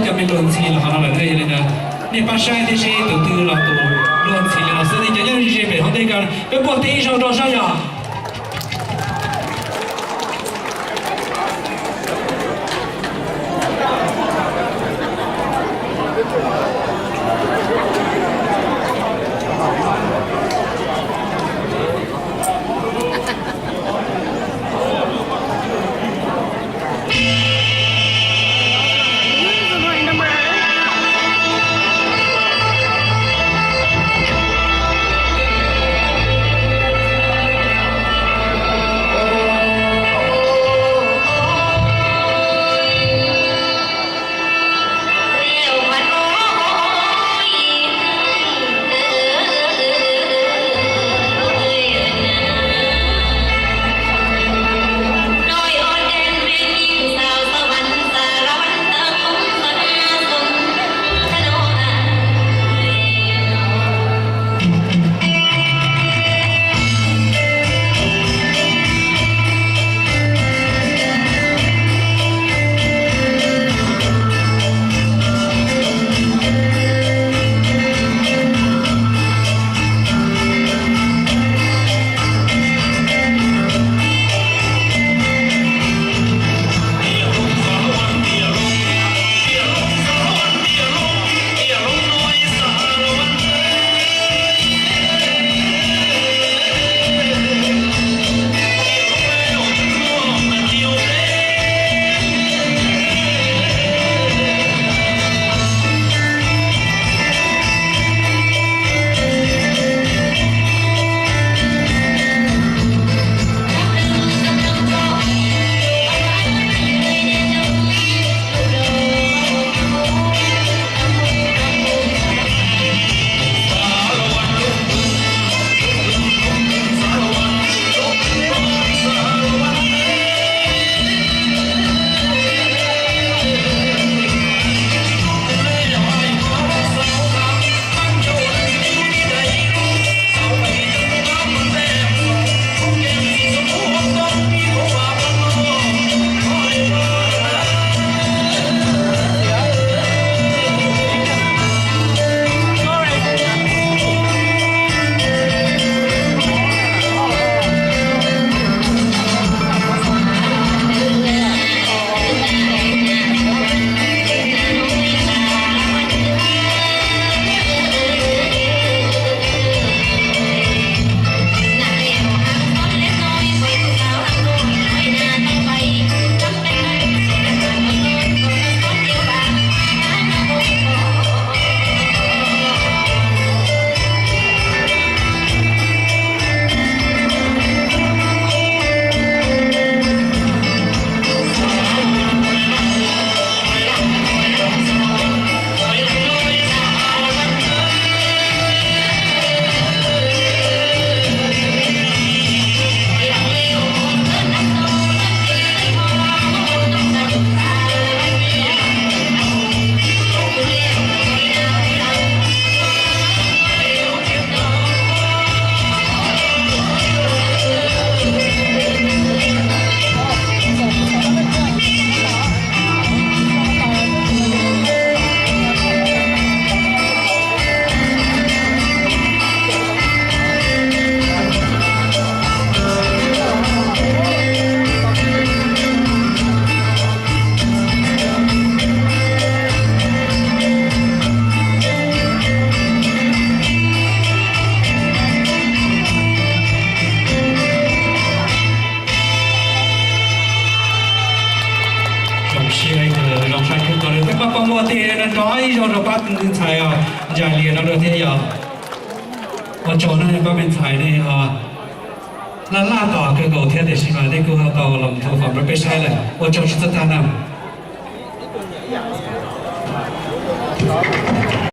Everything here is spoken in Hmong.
cov me luag ntxhi los qhov no lawm ne, yog li ntawd nej pab saib thiab seb tus twg los tus luag ntxhi li no xwb, nej cov nyob ze pem hauv ntej ko peb npuaj teb ib zaug rau saib yog. Zoo siab, zoo siab kawg nkaus li, peb pab pab muaj tiag no, nrog ib zaug rau pab ntxhais os, Ntsa Lias no dua thiab yog. Ua tsaug nej pab me ntxhais nej laj laj tos kawg nkaus thiab, tiam sis mas nej kuj tau los nthuav fam rau peb saib lawm, ua tsaug tsis txawj tag na.